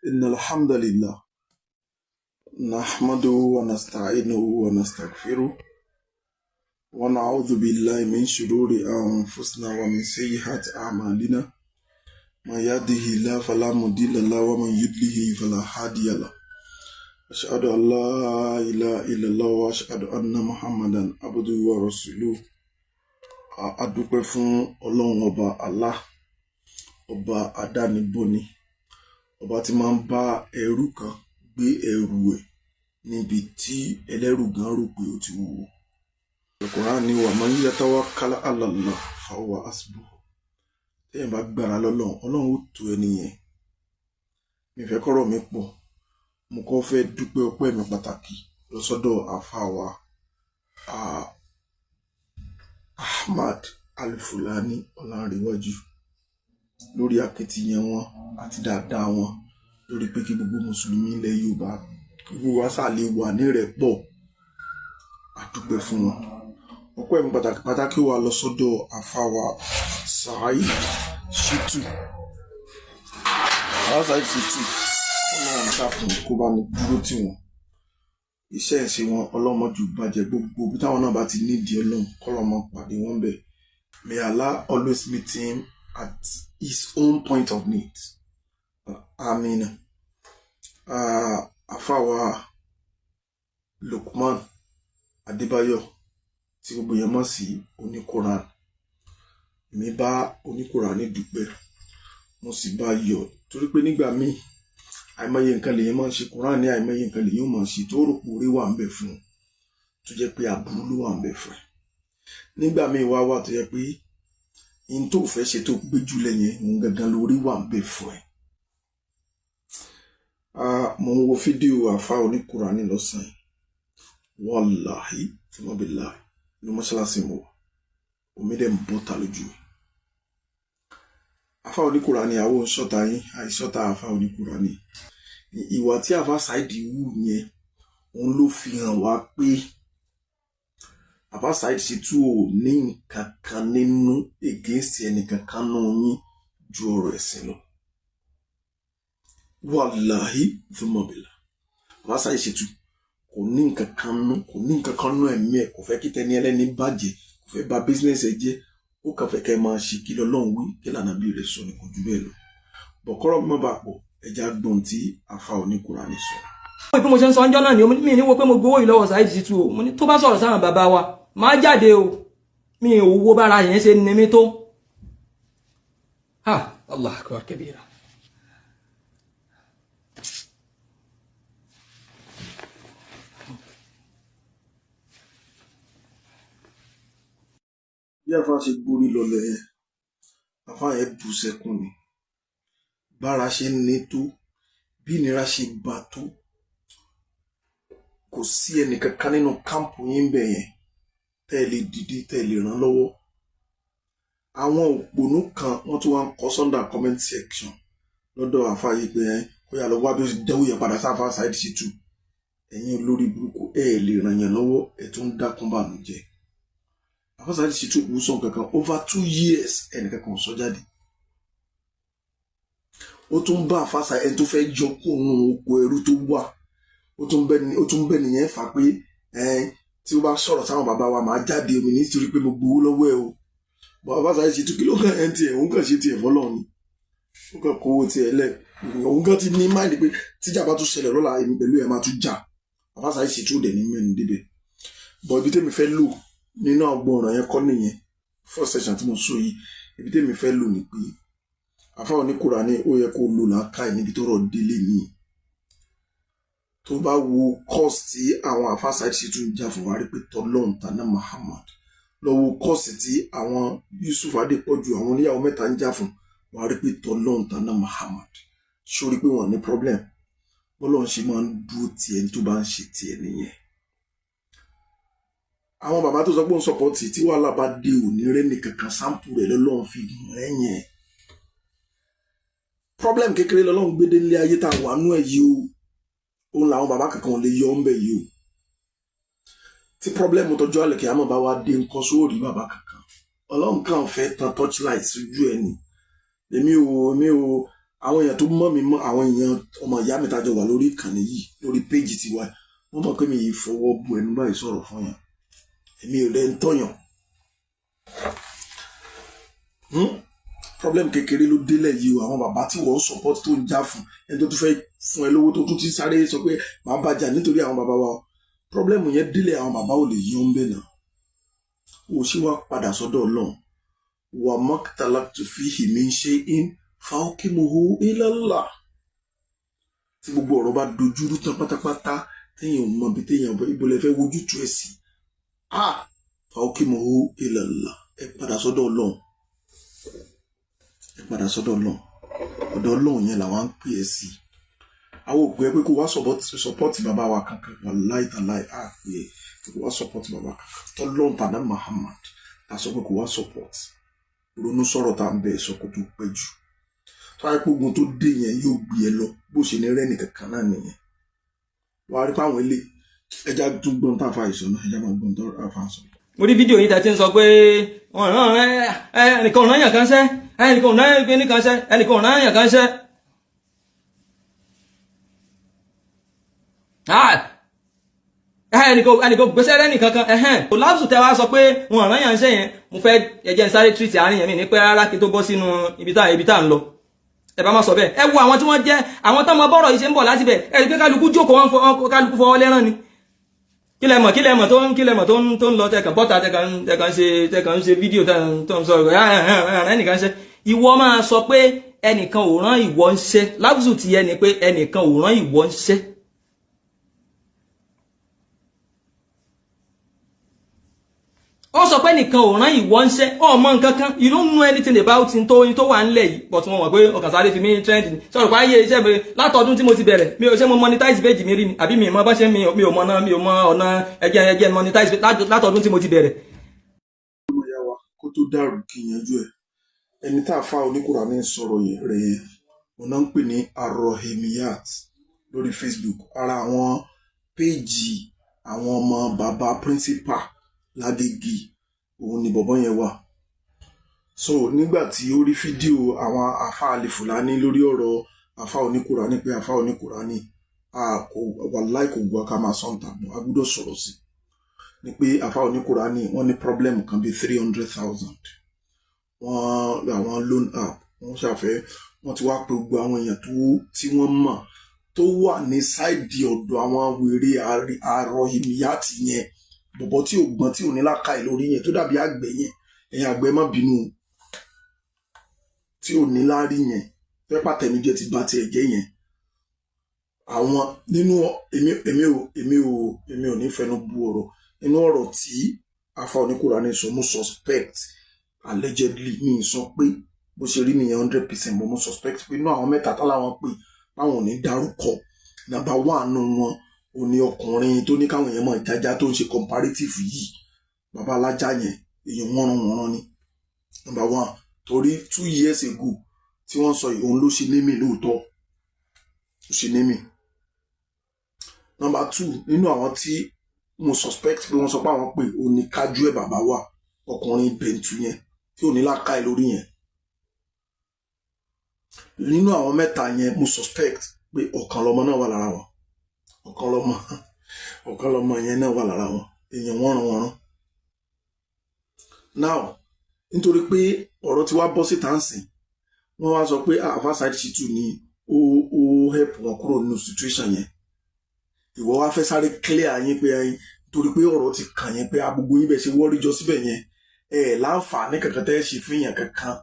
إن الحمد لله نحمده ونستعينه ونستغفره ونعوذ بالله من شرور أنفسنا ومن سيئات أعمالنا. من يهده الله فلا مضل له ومن يضلل فلا هادي له. أشهد أن لا إله إلا الله وأشهد أن محمدا عبده ورسوله. A dúpẹ́ fún Ọlọ́run Ọba Allah, ọba adánibọ́ni, ọba tí máa ń bá ẹrú kan gbé ẹrù ẹ̀ níbi tí ẹlẹ́rù gan rò pé ó ti wúwo. Al-Qur'an ní wa man yatawakkal ala Allah fahuwa hasbuh. Téèyàn bá gbára lọ́lọ́run, Ọlọ́run ó tó ẹni yẹn. Mi fẹ́ kọ́rọ̀ mi pọ̀. Mo kọ́ fẹ́ dúpẹ́ ọpẹ́ mi pàtàkì lọ sọ́dọ̀ àáfàá wa Ahmad Al-Fulani Ọlánrewájú lórí akitiyan wọn àti dáadáa wọn lórí pé kí gbogbo mùsùlùmí ilẹ̀ Yorùbá, gbogbo wa ṣáà lè wà nírẹ̀pọ̀. A dúpẹ́ fún wọn. Ọpẹ́ mi pàtàkì pàtàkì wà lọ sọ́dọ̀ àáfàá wa Saheed Shittu. Àáfàá Saheed Shittu, Ọlọ́run dákun kó bá ní dúró tì wọ́n. Iṣẹ́ ìṣe wọn ọlọ́mọdù bàjẹ́, gbogbo bí táwọn náà bá ti nídìí Ọlọ́run kọ́lọ́mọ pàdé wọn bẹ̀. May Allah always meet him at his own point of need. Amin. Àáfàá wa Lukman Adébáyọ̀ tí gbogbo yẹn mọ̀ sí Oníkóran. Èmi bá Oníkóran ní dúpẹ́, mo sì bá yọ̀ torí pé nígbà míì àìmọye nǹkan lèyàn máa ń ṣe Kùránì ní, àìmọye nǹkan lèyàn máa ń ṣe tó rò pé orí wà ń bẹ fún un tó jẹ́ pé aburú ló wà ń bẹ fún ẹ. Nígbà míì wá wà tó jẹ́ pé in tó fẹ́ ṣe tó gbé jùlẹ̀ yẹn, òun gangan lórí wà ń bẹ fún ẹ. Mo ń wo fídíò àfa Oníkùránì lọ́sàn-án, wàláhì tí wọ́n bí láì ní mọ́ṣáláṣí mo wà, omi dẹ̀ ń bọ́ ta lójú mi. Àfa Oníkùránì, àwọn òǹṣọ́ta yín, àìṣọ́ta àfa Oníkùránì. Ìwà tí àfa Saheed wù yẹn, òun ló fi hàn wá pé àfa Saheed Shittu ò ní nǹkan kan nínú against ẹnìkankan nù yín ju ọ̀rọ̀ ẹ̀sìn lọ. Wàláhì thumma billah, àfa Saheed Shittu kò ní nǹkan kan nú, kò ní nǹkan kan nú ẹ̀mí ẹ̀. Kò fẹ́ kí tẹni ẹlẹ́ni bàjẹ́, kò fẹ́ bà business ẹ jẹ́. Ó kàn fẹ́ kẹ́ máa ṣe kí lọ́lọ́run wí, kí lànà bí rẹ̀ sọ ni, kò jù bẹ́ẹ̀ lọ. Bọ̀kọ́rọ̀ mọ́ bá pọ̀, ẹja gbọ́n tí afa Oníkùránì sọ. Bí mo ṣe ń sọ ọjọ́ náà ni mi ní wo pé mo gbowó yìí lọ́wọ́ Saheed Shittu o. Mo ní tó bá sọ̀rọ̀ sáwọn bàbá wa, máa jáde o. Mi ò wo bára yẹn ṣe ní mi tó. Ha, Allah akbar kabira. Bí afa ṣe gbórí lọlẹ̀ yẹn, afa yẹn bú sẹ́kún ni. Bára ṣe ń ní tó, bí ìnira ṣe bá tó, kò sí ẹnìkankan nínú kámpù yín bẹ̀ yẹn tẹ́ ẹ lè dìde, tẹ́ ẹ lè ràn lọ́wọ́. Àwọn òpònú kan wọ́n tún wá ń kọ sọ́ndà comment section lọ́dọ̀ àfa yìí pé ẹ kó yà lọ wá bí ó ti dẹ́wọ́ yẹn padà sáfà Saheed Shittu. Ẹ̀yin olórí burúkú, ẹ̀ lè ràn yẹn lọ́wọ́, ẹ̀ tún dákún bànújẹ́. Àfa Saheed Shittu kò sọ nǹkan kan over 2 years, ẹnìkan kan sọ jáde. Ó tún bá àfàṣà ẹni tó fẹ́ yọ kó nù oko ẹrú tó wà, ó tún bẹ nìyẹn fà pé tí ó bá sọ̀rọ̀ sáwọn bàbá wa, máa jáde omi nítorí pé mo gbowó lọ́wọ́ ẹ o. Bàbá Saheed Shittu, kí ló kàn ẹ́ tiẹ̀? Òun kàn ṣe tiẹ̀ fọlọ́ ni, ó kàn kówó tiẹ̀ lẹ̀. Òun kàn ti ní mind pé tíjà bá tún ṣẹlẹ̀ lọ́la, èmi pẹ̀lú ẹ̀ máa tún jà. Bàbá Saheed Shittu dẹ̀ ní mẹ́rin débẹ̀ bọ̀. Ibi tẹ́mi fẹ́ lò nínú àgbọn ọ̀ràn yẹn kọ́ nìyẹn. First session tí mo sọ yìí, ibi tẹ́mi fẹ́ lò ní pé àfa Oníkùránì, ó yẹ kó lò làákàyè níbi tọ́rọ̀ délé ní. Tó bá wo cause tí àwọn àfa Saheed Shittu ń jà fún wa, rí pé tọlọ́run tàná Muhammad. Lọ wo cause tí àwọn Yusuf Adépọ̀jù, àwọn oníyàwó mẹ́ta ń jà fún wa, rí pé tọlọ́run tàná Muhammad. Sórí pé wọ́n ní problem, bọ́lọ́run ṣe máa ń dúró tiẹ̀ tó bá ń ṣe tiẹ̀ nìyẹn. Àwọn bàbá tó sọ pé ó ń support, tí wàhálà bá dé, òní rẹ́ nìkankan sample rẹ̀ lọ́lọ́run fi hàn ẹ́ yẹn. Problem kékeré lọ́lọ́run gbé délé ayé tá a wà nú ẹ̀ yìí o. Òun làwọn bàbá kankan ò lè yọ ọ́ ń bẹ̀ yìí o. Tí problem tọjú àlẹkẹ àmọ́ bá wá dé nǹkan sóòrì bàbá kankan, Ọlọ́run kàn fẹ́ tan torchlight sójú ẹ̀ ni. Èmi ò Àwọn èèyàn tó mọ̀ mí mọ̀, àwọn èèyàn ọmọ ìyá mi tájọ wà lórí ìkànnì yìí, lórí péjì tiwa, wọ́n mọ̀ pé mi yìí fọwọ́ bu ẹnu báyìí sọ̀rọ̀ fún yàn. Èmi ò lẹ́ ń tọ̀yàn. Problem kékeré ló délẹ̀ yìí o. Àwọn bàbá tí wọ́n support, tó ń já fún ẹni tó tún fẹ́ fún ẹ lówó, tó tún ti sáré sọ pé màá bàjá nítorí àwọn bàbá wa o. Problem yẹn délẹ̀, àwọn bàbá ò lè yí ọ́n bẹ́ẹ̀ náà. O ṣì wá padà sọ́dọ̀ Ọlọ́run. Wa maktalaftu fihi min shay'in fahukmuhu ilallah. Tí gbogbo ọ̀rọ̀ bá dojúrú tán pátápátá, téèyàn ò mọ ibi téèyàn ibo lè fẹ́ wojútùú ẹ̀ sí, ah, fahukmuhu ilallah, ẹ padà sọ́dọ̀ Ọlọ́run, ẹ padà sọ́dọ̀ Ọlọ́run. Ọ̀dọ̀ Ọlọ́run yẹn làwọn ń pè é sí. Àwọn òpè pé kó wá support bàbá wa kankan. Wàláì tàláì, á pè é pé kó wá support bàbá kankan. Tọ́lọ́run tàdá Muhammad ta sọ pé kó wá support. Ronú sọ̀rọ̀ tá à ń bẹ̀ sọ kó tó pẹ́ jù. Tó wáyé pé ogun tó dé yẹn yóò gbé ẹ lọ, bó ṣe ní rẹ́nì kankan náà nìyẹn. Wàá rí fáwọn ilé ẹja tún gbọ́n tá a fa ìsọ̀nà, ẹja máa gbọ́n tá a fa sọ. Mo rí fídíò yìí tẹ́ ti ń sọ pé ẹnìkan ò rán yàn kan ṣẹ́, ẹnìkan ò rán ẹnìkan kan ṣẹ́, ẹnìkan ò rán yàn kan ṣẹ́. Ẹnìkan gbèsè rẹ nìkan kan ẹhẹn kò lábùsù tẹ wá sọ pé wọn rán yàn ṣẹ́ yẹn. Mo fẹ́ ẹjẹ ń sáré tírìtì àárín yẹn, mi ní pẹ́ rárá kí tó bọ́ sínú ibi tá ń lọ. Ẹ bá má sọ bẹ́ẹ̀. Ẹ wo àwọn tí wọ́n jẹ́ àwọn tọ́mọ bọ́rọ̀ yìí ṣe ń bọ̀ láti bẹ̀. Ẹ rí pé kálukú jókòó, wọn kálukú fọwọ́ lẹ́rán ni. Kí lẹ mọ̀, kí lẹ mọ̀ tó ń, kí lẹ mọ̀ tó ń lọ tẹkàn bọ́ta, tẹkàn ṣe fídíò tó ń sọ ẹnìkan ṣe. Ìwọ máa sọ pé ẹnìkan ò rán ìwọ ń ṣe. Lábùsù ti yẹ ni pé ẹnìkan ò rán ìwọ ń ṣe. Ó sọ pé nìkan ò rán ìwọ ń ṣe. Ọmọ nǹkan kan, you don't know anything about n tó wà ńlẹ̀ yìí, but wọ́n mọ̀ pé ọkàn sáré fi mí trend ni. Sọ̀rọ̀ pé ayé iṣẹ́ mi látọdún tí mo ti bẹ̀rẹ̀, mi ò ṣe mo monetize page mi rí ni, àbí mi mọ bá ṣe, mi ò mọ náà, mi ò mọ ọ̀nà ẹjẹ́ monetize látọdún tí mo ti bẹ̀rẹ̀. Ọmọ ìyá wa, kó tó dàrú, kí n yanjú ẹ. Ẹni tá a fa oníkùránì sọ̀rọ̀ yẹn rẹ̀ yẹn, òun náà ń pè ní Arohemiyat lórí Facebook. Ara àwọn péèjì àwọn ọmọ bàbá principal l'Ágége òun ni bọ̀bọ́ yẹn wà. So nígbà tí ó rí fídíò àwọn afa àlefùlání lórí ọ̀rọ̀ afa oníkùránì, pé afa oníkùránì, kò wàláì, kò gbọ́ ká máa sọ̀ǹtà, a gbọ́dọ̀ sọ̀rọ̀ sí ni pé afa oníkùránì wọ́n ní problem kan bíi 300,000. Wọ́n àwọn loan app, wọ́n ṣàfẹ́, wọ́n ti wá pé gbogbo àwọn èèyàn tó tí wọ́n mọ̀ tó wà ní side ọ̀dọ̀ àwọn wèrè Arọ̀hìmíyàtì yẹn, bọ̀bọ̀ tí ò gbọ́n, tí ò ní làákàyè lórí yẹn, tó dàbí àgbẹ̀ yẹn. Ẹ̀yin àgbẹ̀, má bínú, tí ò ní láárí yẹn, fẹ́ pàtẹ́nujẹ ti ba tiẹ̀ jẹ́ yẹn. Àwọn nínú èmi ò ní fẹnu bu ọ̀rọ̀ nínú ọ̀rọ̀ tí afa oníkùránì sọ. Mo suspect, allegedly, mi sọ pé bó ṣe rí nìyẹn 100%, but mo suspect pé inú àwọn mẹ́ta tá láwọn pè báwọn ò ní dárúkọ, number one nù wọn ò ní ọkùnrin tó ní káwọn èèyàn máa jájá, tó ń ṣe comparative yìí, bàbá alájà yẹn. Èèyàn wọ́nran wọ́nran ni number one, torí 2 years ago tí wọ́n sọ yìí, òun ló ṣe némì lóòótọ́, ó ṣe némì. Number two nínú àwọn tí mo suspect pé wọ́n sọ pé àwọn pè, òun ní kájú ẹ̀ bàbá wà, ọkùnrin bẹ̀ǹtù yẹn tí ò ní làákàyè lórí yẹn. Nínú àwọn mẹ́ta yẹn, mo suspect pé ọ̀kan lọmọ náà wà lára wọn, ọ̀kan lọmọ yẹn náà wà lára wọn. Èèyàn wọ́nran wọ́nran. Now, nítorí pé ọ̀rọ̀ tí wàá bọ́ síta ń sìn, wọ́n wá sọ pé àfa Saheed Shittu ni ó help wọn kúrò nínú situation yẹn. Ìwọ wá fẹ́ sáré clear yín pé ẹyin torí pé ọ̀rọ̀ ti kàn yín, pé agbègbè yín bẹ̀ ṣe wọ́rí jọ síbẹ̀ yẹn, ẹ láǹfààní kankan tẹ́ ẹ ṣe fún yàn kankan.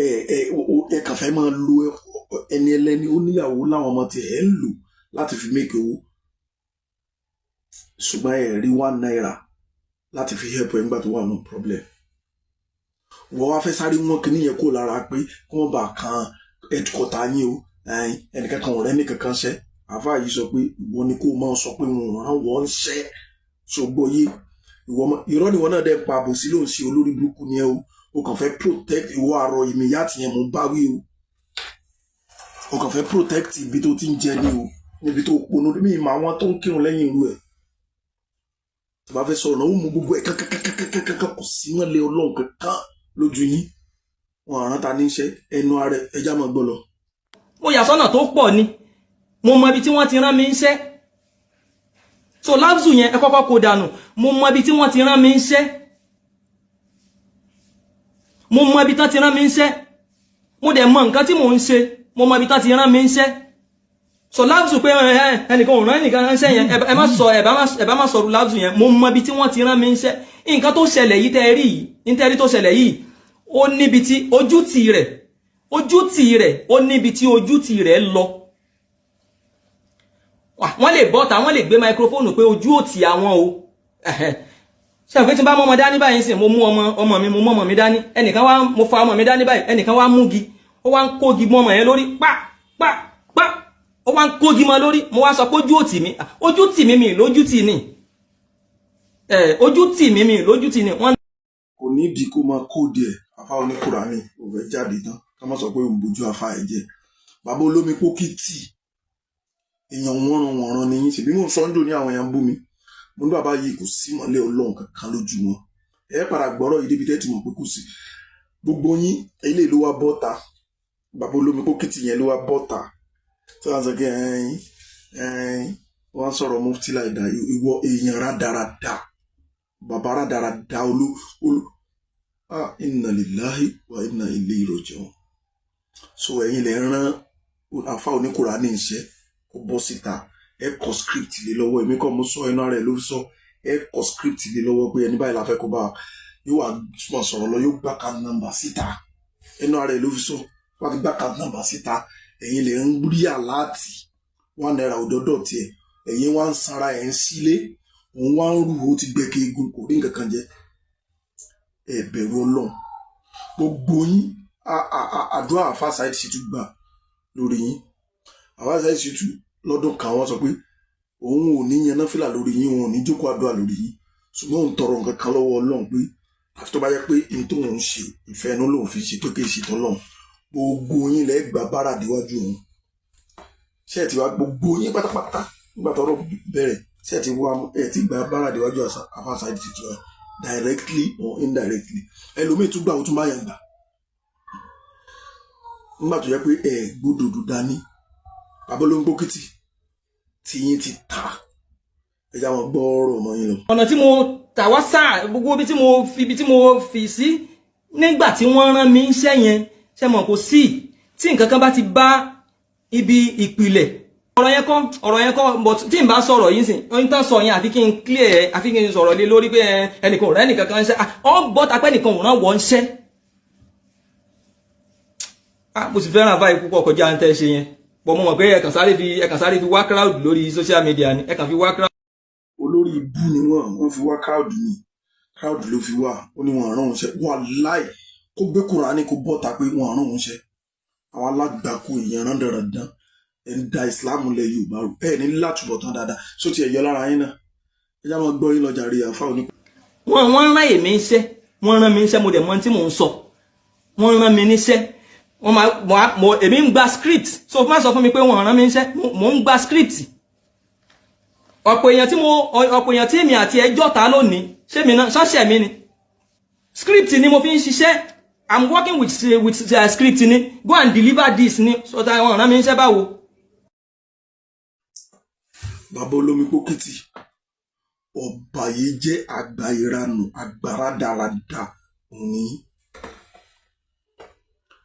Ẹ ẹ ẹ kàn fẹ́ máa lo ẹni ẹlẹ́ni, ó níyàwó láwọn ọmọ tiẹ̀, ẹ ń lò láti fi make owó, ṣùgbọ́n ẹ rí ₦1 láti fi help ẹ nígbà tó wà no problem. Wọ́n wá fẹ́ sáré wọn kìíní yẹn kó lára pé kí wọ́n bá kan headquarter yín o. Ẹnìkankan ọ̀rẹ́ nìkankan ṣẹ́. Àáfàá yìí sọ pé ìwọ ni kó máa sọ pé wọn ò rán wọn ṣẹ́. Ṣògbọ́ yé ìwọ ọmọ, irọ́ ni wọn náà dẹ̀ pa, àbòsí ló ń ṣe, olórí burúkú ni ẹ o. O kàn fẹ́ protect ìwọ àrọ ìmìyàtì yẹn, mò ń bá wí o. O kàn fẹ́ protect ibi tó ti ń jẹ ní o, níbi tó ponú mí ìmọ̀ àwọn tó ń kírun lẹ́yìn irú ẹ̀. Tó bá fẹ́ sọ̀rọ̀ náà, ó mú gbogbo ẹ̀ kankankankankan, kò sí wọn lé ọlọ́run kankan lójú yín. Wọn àrán ta níṣẹ́ ẹnu ara ẹja máa gbọ́ lọ. Mo yà sọ́nà tó pọ̀ ni. Mo mọ ibi tí wọ́n ti rán mi ń ṣẹ́. So láfzù yẹn, ẹ kọ́kọ́ kó dànù. Mo mọ ibi tí wọ́n ti rán mi ń ṣẹ́. Mo mọ ibi tán ti rán mi ń ṣẹ́. Mo dẹ̀ mọ nǹkan tí mò ń ṣe. Mo mọ ibi tán ti rán mi ń ṣẹ́. So láfzù pé ẹnìkan ò rán ẹnìkan ránṣẹ́ yẹn, ẹ má sọ, ẹ bá má sọ̀rọ̀ láfzù yẹn. Mo mọ ibi tí wọ́n ti rán mi ń ṣẹ́. Nǹkan tó ṣẹlẹ̀ yìí tẹ́ rí yìí, ní tẹ́ rí tó ṣẹlẹ̀ yìí, ó níbi tí ojú tì rẹ̀, ojú tì rẹ̀, ó níbi tí ojú tì rẹ̀ lọ. Wọ́n lè bọ́ta, wọ́n lè gbé microphone pé ojú ò tì àwọn o. Ṣe àpé tí n bá mú ọmọ dání báyìí sìn, mo mú ọmọ ọmọ mi, mo mú ọmọ mi dání, ẹnìkan wá, mo fa ọmọ mi dání báyìí, ẹnìkan wá múgi, ó wá ń kógi mọ́ ọmọ yẹn lórí, pa pa pa, ó wá ń kógi mọ́ lórí. Mo wá sọ pé ojú ò tì mí, ojú tì mí, mi lójú tì ní, ojú tì mí, mi lójú tì ní. Wọ́n Kò nídìí kó máa kóòdì ẹ̀. Afá oníkùránì ò fẹ́ jáde tán, ká má sọ pé òun bójú afá ẹ̀ jẹ́. Bàbá olómi pókìtì, èèyàn wọ́nran wọ̀nran ni yín. Ṣèbí mò ń sọ ń jò ní àwọn èèyàn bú mi, mo ní bàbá yìí, kò sí ìmọ́lẹ̀ Ọlọ́run kankan lójú wọn. Ẹ padà gbọ́rọ̀ yìí débi tẹ́ ti mọ̀ pé kò sí. Gbogbo yín, eléyìí ló wá bọ́ta. Bàbá olómi pókìtì yẹn ló wá bọ́ta tí wọ́n sọ pé ẹ̀ẹ́n ẹ̀ẹ́n, wọ́n sọ̀rọ̀ mufti láìda. Ìwọ èèyàn rádaràda, bàbá rádaràda, olú olú, ah, inna lillahi wa inna ilayhi raji'un. So ẹ̀yin lè rán àfa oníkùránì iṣẹ́ kó bọ́ síta, ẹ kọ script lé lọ́wọ́. Èmi kọ́ mo sọ, ẹnu ara ẹ̀ ló fi sọ. Ẹ kọ script lé lọ́wọ́ pé ẹni báyìí la fẹ́ kó bá yóò wá máa sọ̀rọ̀ lọ, yóò gbá card number síta. Ẹnu ara ẹ̀ ló fi sọ. Wọ́n ti gbá card number síta, ẹ̀yin lè ń rí alert ₦1 òdọ́dọ̀ tiẹ̀. Ẹ̀yin wá ń sanra, ẹ̀ ń sílé, òun wá ń rù, ó ti gbẹ́kẹ̀ egun, kò rí nǹkan kan jẹ. Ẹ bẹ̀rù Ọlọ́run, gbogbo yín. Àdúrà àfa Saheed Shittu gbà lórí yín. Àfa Saheed Shittu lọ́dún kan, wọ́n sọ pé òun ò ní yan náfìlà lórí yín, òun ò ní jókòó àdúrà lórí yín, ṣùgbọ́n òun tọrọ nǹkan kan lọ́wọ́ Ọlọ́run pé àfi tó bá yẹ pé n tó ń ṣe, ìfẹ́ inú lòun fi ṣe, pé kì í ṣe tọ́lọ́run, gbogbo yín lẹ́ gbà bára díwájú òun. Ṣé ẹ ti wá, gbogbo yín pátápátá, nígbà tọ́rọ̀ bẹ̀rẹ̀, ṣé ẹ ti wá, ẹ ti gba bára díwájú àfa Saheed Shittu directly or indirectly? Ẹlòmíì tún gbà, ó tún bá yàn gbà nígbà tó yẹ pé ẹ gbódòdó dání. Bàbá ló ń gbókìtì tí yín ti ta. Ẹ já wọn gbọ́ ọ̀rọ̀ ọmọ yín lọ. Ọ̀nà tí mo tà wá sáà, gbogbo ibi tí mo fi, ibi tí mo fi sí nígbà tí wọ́n rán mi iṣẹ́ yẹn, ṣe mọ̀ kò sí tí nǹkan kan bá ti bá ibi ìpìlẹ̀ ọ̀rọ̀ yẹn kọ́, ọ̀rọ̀ yẹn kọ́. But tí n bá sọ̀rọ̀ yìí sìn, ohun tán sọ yẹn, àfi kí n clear ẹ, àfi kí n sọ̀rọ̀ lé lórí pé ẹnìkan ò rẹ́ ẹnìkan kan ń ṣẹ́ ọ bọ́ tapẹ́, nìkan ò rán wọ́n ń ṣẹ́. Mo sì fẹ́ràn àbáyé púpọ̀ kọjá ń tẹ́ ṣe yẹn pọ̀. Mo mọ̀ pé ẹ kàn sáré fi wá crowd lórí social media ni, ẹ kàn fi wá crowd. Olórí ibú ni wọ́n. Wọ́n fi wá crowd ni, crowd ló fi wá. Ó ní wọ́n rán òun ṣe. Wàláì, kó gbé Kùránì, kó bọ́ta pé wọ́n rán òun ṣe. Àwọn alágbàkú èèyàn rán dandan, ẹ̀ ń da Ìsìláàmù lẹ Yorùbá rú. Ẹ̀ ní látúbọ̀tán dáadáa só ti ẹ̀ yọ lára yín náà. Ẹ já máa gbọ́ yín lọ jàre, àfa òní. Wọ́n rán èmi iṣẹ́, wọ́n rán mi iṣẹ́, mo dẹ̀ mọ̀ tí mò ń sọ. Wọ́n rán mi níṣẹ́, wọ́n máa mo, èmi ń gba script, so má sọ fún mi pé wọ́n rán mi níṣẹ́. Mo ń gba script. Ọ̀pọ̀ èèyàn tí èmi àti ẹjọ́ ta lónìí, ṣé mi náà ṣọ́ṣẹ̀ mi ni? Script ni mo fi ń ṣiṣẹ́. I'm working with script ni. Go and deliver this ni. So ta wọ́n rán mi níṣẹ́ báwo. Bàbá olómi pókìtì, ọba yìí jẹ́ àgbà ìranù, àgbàrá dáradá òní.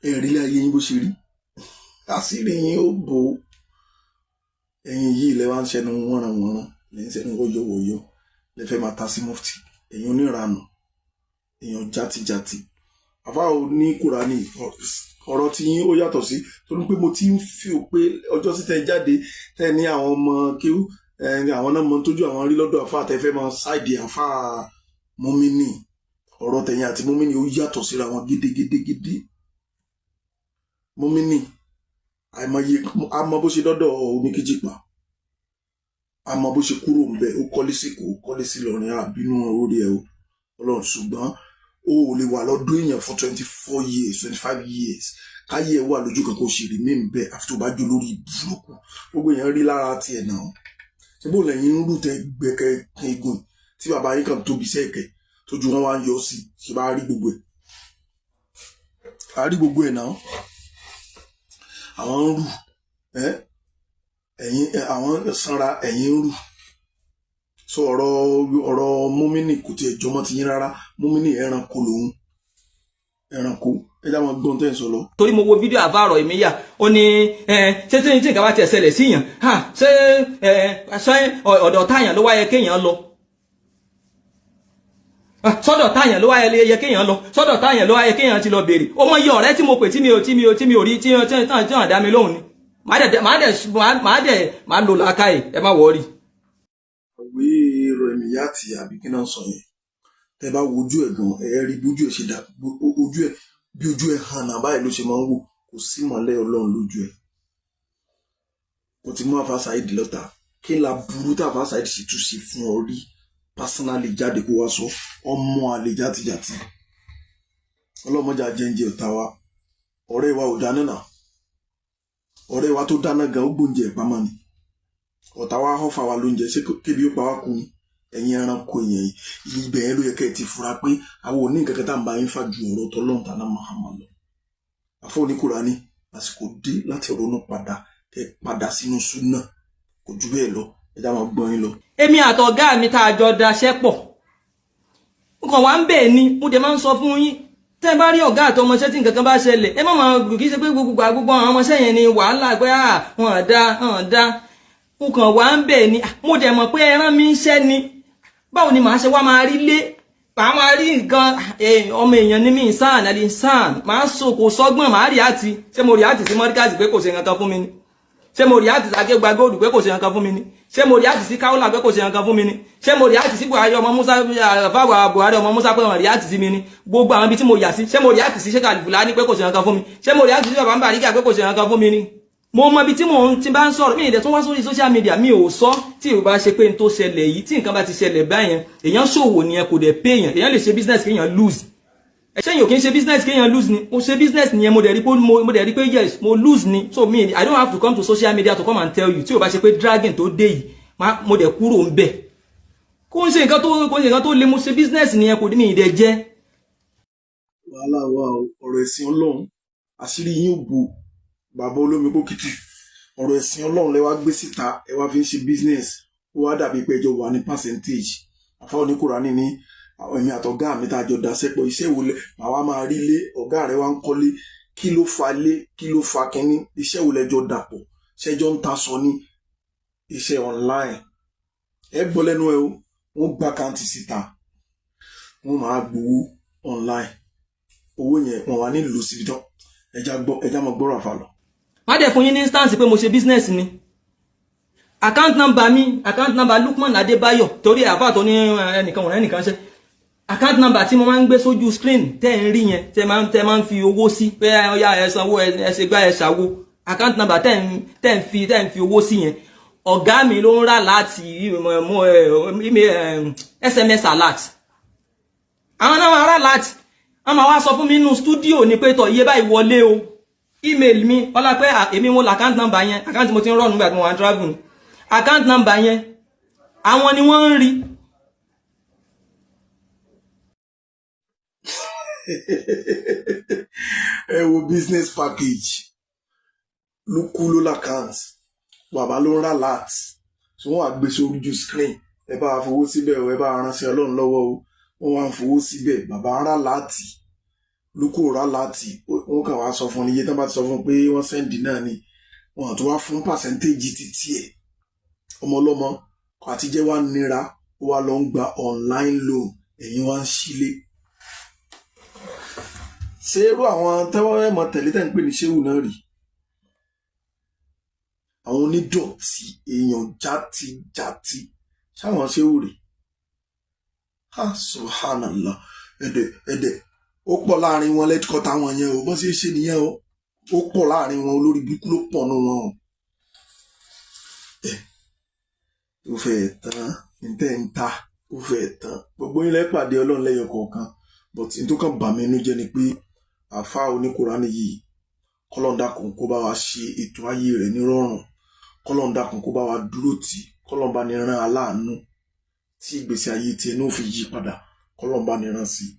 Ẹ̀rí ilé ayé yín bó ṣe rí, àṣírí yín ó bò ó. Ẹ̀yin yìí lẹ wá ń ṣẹnu wọ́nranwọ̀nran, lẹ ń ṣẹnu wọ́yọ̀wọ̀yọ̀, lẹ fẹ́ máa ta sí mufti. Ẹ̀yin oníranù, èèyàn játijàti. Àfa ò ní Kùránì, ọ̀rọ̀ tí yín ó yàtọ̀ sí, torí pé mo ti ń fi ò pé ọjọ́ sí tẹ jáde, tẹ ní àwọn ọmọ kéwú, àwọn náà mọ tójú àwọn rí lọ́dọ̀ àfa, tẹ fẹ́ máa ṣáìdì àfa mọ́mínì. Ọ̀rọ̀ tẹ̀yìn àti mọ́mínì ó yàtọ̀ síra wọn gédégédégédé. Mọ́mínì, àìmọye àmọ́ bó ṣe dọ́dọ̀ oníkíjìpá, àmọ́ bó ṣe kúrò ńbẹ̀, ó kọ́lé sí kò kọ́lé sí lọ́rin àbínú orí ẹ̀ o Ọlọ́run. Ṣùgbọ́n o ò lè wà lọ́dún èèyàn fún 24 years, 25 years, káyé ẹ wà lójú kan, kó ṣe rí mí bẹ́ẹ̀, àfi tó bá jó lórí burúkú. Gbogbo èèyàn rí lára tiẹ̀ náà. Ṣé bó lẹ́yìn ń rú tẹ gbẹkẹ egun tí bàbá yín kàn tóbi sẹ́ẹ̀kẹ́, tójú wọn wá ń yọ sí? Ṣe bá rí gbogbo ẹ̀, a rí gbogbo ẹ̀ náà. Àwọn ń rù ẹ, ẹ̀yin àwọn sanra, ẹ̀yin ń rù. So ọ̀rọ̀ múmínì kò tiẹ̀ jọmọ́ ti yín rárá. Múmínì ẹranko lòun, ẹranko. Ẹ já wọn gbọ́n tẹ́ ń sọ lọ. Torí mo wo fídíò àfàrọ̀ ìmíyà, ó ní ṣé tí nǹkan bá tiẹ̀ ṣẹlẹ̀ síyàn, ṣé ṣé ọ̀dọ̀ táyàn ló wá yẹ kéèyàn lọ? Sọ́dọ̀ táyàn ló wá yẹ kéèyàn lọ? Sọ́dọ̀ táyàn ló wá yẹ kéèyàn ti lọ béèrè? Ó mọ iye ọ̀rẹ́ tí mo pè tí mi ò rí tí wọ́n dá mi lóhùn ni. Màá dẹ̀ màá lò làákàyè, ẹ má worry. Àwé rọ ìmìyàtì àbí kí náà sọ yẹn, tẹ bá wojú ẹ gan, ẹ rí bójú ẹ ṣe dà, ojú ẹ bí ojú ẹ hàn náà báyìí ló ṣe máa ń wò. Kò sí mọ́lẹ̀ Ọlọ́run lójú ẹ. Kò ti mú Àfà Saheed lọ́ta. Kí la burú tá Àfà Saheed sì tún ṣe fún ọ rí personally? Jáde kó wá sọ. Ọmọ àlè játijàti, ọlọ́mọdé àjẹǹjẹ ọ̀tá wa. Ọ̀rẹ́ wa ò dáná náà. Ọ̀rẹ́ wa tó dáná gan, ó gbóúnjẹ ìpamọ́ ni. Ọ̀tá wa họ́fà wa lóúnjẹ. Ṣé kébi ó pa wá kú ni? Ẹ̀yin ẹranko èèyàn yìí, ibẹ̀ yẹn ló yẹ kẹ́ ẹ ti fura pé àwọn ò ní nǹkan kan tá à ń bá yín fà ju ọ̀rọ̀ tọ́lọ́run tàná Muhammad lọ. Àfọ oníkùránì, àsìkò dé láti ronú padà, kẹ́ padà sínú súnà. Kò jù bẹ́ẹ̀ lọ. Ẹ já máa gbọ́n yín lọ. Èmi àtọ̀gá mi tá a jọ daṣẹ́ pọ̀ nǹkan wà ń bẹ̀ ni. Mo dẹ̀ máa ń sọ fún yín, tẹ́ ẹ bá rí ọ̀gá àtọmọṣẹ́ tí nǹkan kan bá ṣẹlẹ̀, ẹ má máa kì í ṣe pé gbogbo gbogbo àwọn ọmọṣẹ́ yẹn ni wàhálà pé wọn dá wọn dá nǹkan wà ń bẹ̀ ni. Mo dẹ̀ mọ̀ pé ẹran mi ń ṣẹ́ ni. Báwo ni màá ṣe wá máa rí lé, màá máa rí nǹkan? Ọmọ èèyàn ní mí, sàn àlè sàn màá so kò sọ́gbọ́n. Màá rí àti ṣé mo rí àti sí mọ́ríkàsì pé kò ṣe nǹkan fún mi ni? Ṣé mo rí àti sàkégbà góòlù pé kò ṣe nǹkan fún mi ni? Ṣé mo rí àti sí káwọlà pé kò ṣe nǹkan fún mi ni? Ṣé mo rí àti sí Buhari ọmọ Musa, fáwọn Buhari ọmọ Musa pé wọn rí àti sí mi ni? Gbogbo àwọn ibi tí mo yà sí, ṣé mo rí àti sí Sheikh Alifulani pé kò ṣe nǹkan fún mi? Ṣé mo rí àti sí bàbá Bariga pé kò ṣe nǹkan fún mi ni? Mo mọ ibi tí mò ń ti bá ń sọ̀rọ̀. Mi ìdẹ̀ tún wá sórí social media, mi ò sọ. Tí ò bá ṣe pé n tó ṣẹlẹ̀ yìí, tí nǹkan bá ti ṣẹlẹ̀ báyẹn, èèyàn ṣòwò nìyẹn, kò dẹ̀ pé èèyàn. Èèyàn lè ṣe business kéèyàn lose. Ṣé èèyàn kì í ṣe business kéèyàn lose ni? Mo ṣe business nìyẹn, mo dẹ̀ rí pé yes, mo lose ni. So me, I don't have to come to social media to come and tell you. Tí ò bá ṣe pé dragging tó dé yìí, mo dẹ̀ kúrò ń bẹ̀. Kò ń ṣe nǹkan tó le. Mo ṣe business nìyẹn, kò ní ìdẹ̀ jẹ́. Wàhálà wà o. Ọ̀rọ̀ ẹ̀sìn Ọlọ́run, àṣírí yín ò bò. Bàbá olómi pókìtì, ọ̀rọ̀ ẹ̀sìn Ọlọ́run lẹ wá gbé síta, ẹ wá fi ń ṣe business. Ó wá dàbí pé ẹjọ́ wà ní percentage. Àfa oníkùránì ní àwọn èmi àtọ̀gá mi tá a jọ daṣẹ́ pọ̀, iṣẹ́ wo lẹ màá wá máa rí lé? Ọ̀gá rẹ̀ wá ń kọ́lé. Kí ló fa lé? Kí ló fa kínní? Iṣẹ́ wo lẹjọ́ dàpọ̀? Ṣẹjọ́ ń ta sọ ní iṣẹ́ online? Ẹ gbọ́ lẹ́nu ẹ o. Wọ́n gba account síta, wọ́n máa gbowó online. Owó yẹn, wọ́n wà nílùú síbi tán. Ẹja gbọ́, ẹja máa gbọ́rọ̀ àfà lọ. Má dẹ̀ fún yín ní instance pé mo ṣe business ni. Account number mi, account number Lukman Adébáyọ̀, torí àfà tó ní ẹnìkan wọ̀n ẹnìkan ṣe, account number tí mo máa ń gbé sójú screen tẹ́ ń rí yẹn, tẹ́ máa ń fi owó sí pé ọyá, ẹ sanwó, ẹ ṣe gbá, ẹ ṣàwo, account number tẹ́ ń fi owó sí yẹn, ọ̀gá mi ló ń rà láti SMS alert. Àwọn náà máa rà láti wọ́n máa wá sọ fún mi nínú studio ní pé tọ̀, iye báyìí wọlé o. Email mi ọlá pé èmi mo l'account number yẹn. Account mo ti ń rọ̀ nígbà tí mo wà ń travel ni. Account number yẹn, àwọn ni wọ́n ń rí. Ẹ wo business package. Ló kú ló l'account, bàbá ló ń rà alert tí wọ́n wá gbé sójú screen. Ẹ bá wa fowó síbẹ̀ o, ẹ bá wa ránṣẹ́ Ọlọ́run lọ́wọ́ o. Wọ́n wá ń fowó síbẹ̀. Bàbá ń rà alert, lókù rà alert. Wọ́n kàn wá sọ fún un iye tán bá ti sọ fún un pé wọ́n send náà ni wọ́n tó wá fún percentage títí ẹ̀. Ọmọ ọlọ́mọ àtijẹ́ wa nira, ó wá lọ ń gba online loan. Ẹ̀yin wá ń sílé. Ṣé irú àwọn tẹ́wọ́ ẹ̀ mọ tẹ̀lé tẹ̀ ń pè ní ṣéwù náà rí? Àwọn onídọ̀tí èèyàn játijàti, ṣáwọn ṣéwù rí? Ha, subhanallah. Ẹ̀dẹ̀ ẹ̀dẹ̀ ó pọ̀ láàrin wọn lẹ́tíkọ́tà wọn yẹn o. Bọ́n ṣe é ṣe nìyẹn o. Ó pọ̀ láàrin wọn, olórí burúkú ló pọ̀ nù wọn o. Ẹ̀ ó fẹ́ tán ntẹ́ ń ta, ó fẹ́ tán. Gbogbo yín lẹ́ pàdé Ọlọ́run lẹ́yọ kọ̀ọ̀kan. But n tó kàn bà mí inú jẹ́ ni pé àfa oníkùránì yìí, kọ́lọ́n dákun kó bá wa ṣe ètò ayé rẹ̀ nírọ̀rùn. Kọ́lọ́n dákun kó bá wa dúró tì. Kọ́lọ́n bá ní rán aláàánú tí ìgbésí ayé tiẹ̀ náà fi yí padà. Kọ́lọ́n bá ní rán sí i.